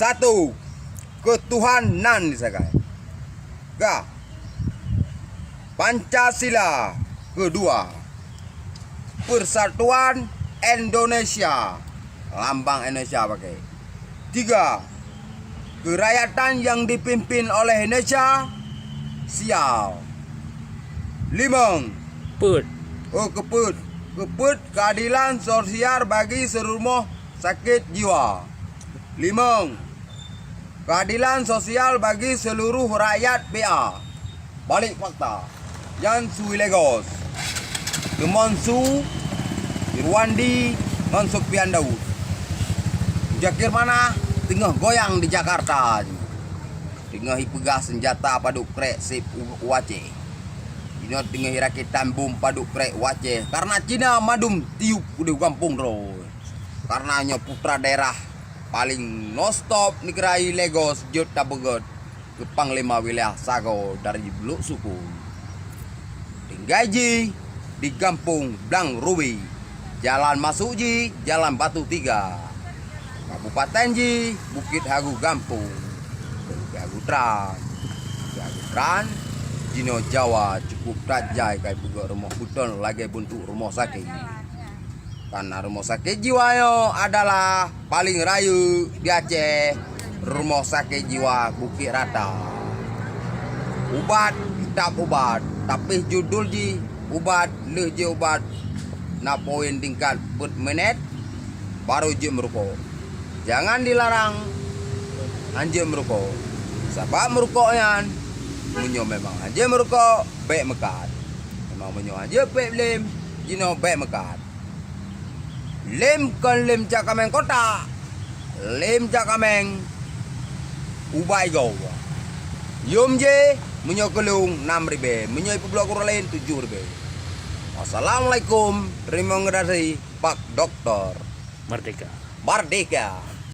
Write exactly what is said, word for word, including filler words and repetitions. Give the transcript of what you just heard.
Satu, keutuhanan di sagai. Ga, Pancasila. Keudua, Persatuan Indonesia, lambang Indonesia pakai. Tiga, keurakyatan nyang dipimpin oleh Indonesia, sial. Limong, peuet. Oh, keupeuet. Keupeuet, keadilan sosial bagi seluruh rumoh sakét jiwa. Limong, keadilan sosial bagi seluruh rakyat P A. Balik fakta. Nyan su Lagos. Teumon su Irwandi ngon Sofyan Daud. Jakir Manah teungoh goyang di Jakarta. Teungoh ipeugah seunjata padub krek sép u, u Aceh. Jinoe teungoh iraketan bom padub krek u Aceh. Karena Cina mandum tiup udeh gampông droe. Karena nyoe putra daerah paling non stop neugara Lagos jeuet tapeugét keu panglima wilayah sagoe dari Blok Sukon. Tinggai jih di gampông Blang Rubi. Jalan masôk jih Jalan Batu Tiga. Kabupaten jih Bukit Hagu Gampông. Bukit Hagu Tran. Bukit Hagu Tran jinoe Jawa cukup that jai ka ipeugét rumoh beuton lagée beuntuk rumoh sakét. Karena rumoh sakét jiwa nyoe adalah paléng rayeuk di Aceh, rumoh sakét jiwa Bukit Rata. Ubat, teutab ubat, tapi judul jih ubat, lheueh jih ubat na poin tingkat peuet minét, barô jeuet meurukok. Jangan dilarang hanjeuet meurukok. Sabab meurukok nyan, meunyoe memang hanjeuet meurukok, bék meukat. Memang meunyoe hanjeuet bék lém, jinoe bék meukat. Lém kon lém cak kaméng kotak. Lém cak kaméng ubat igoe. Yum jih meunyoe keu lôn nam ribée, meunyoe ipeubloe keu ureueng laén tujoh ribée. Wassalamualaikum, teurimong geunaséh, Pak Doktor. Merdeka. Merdeka.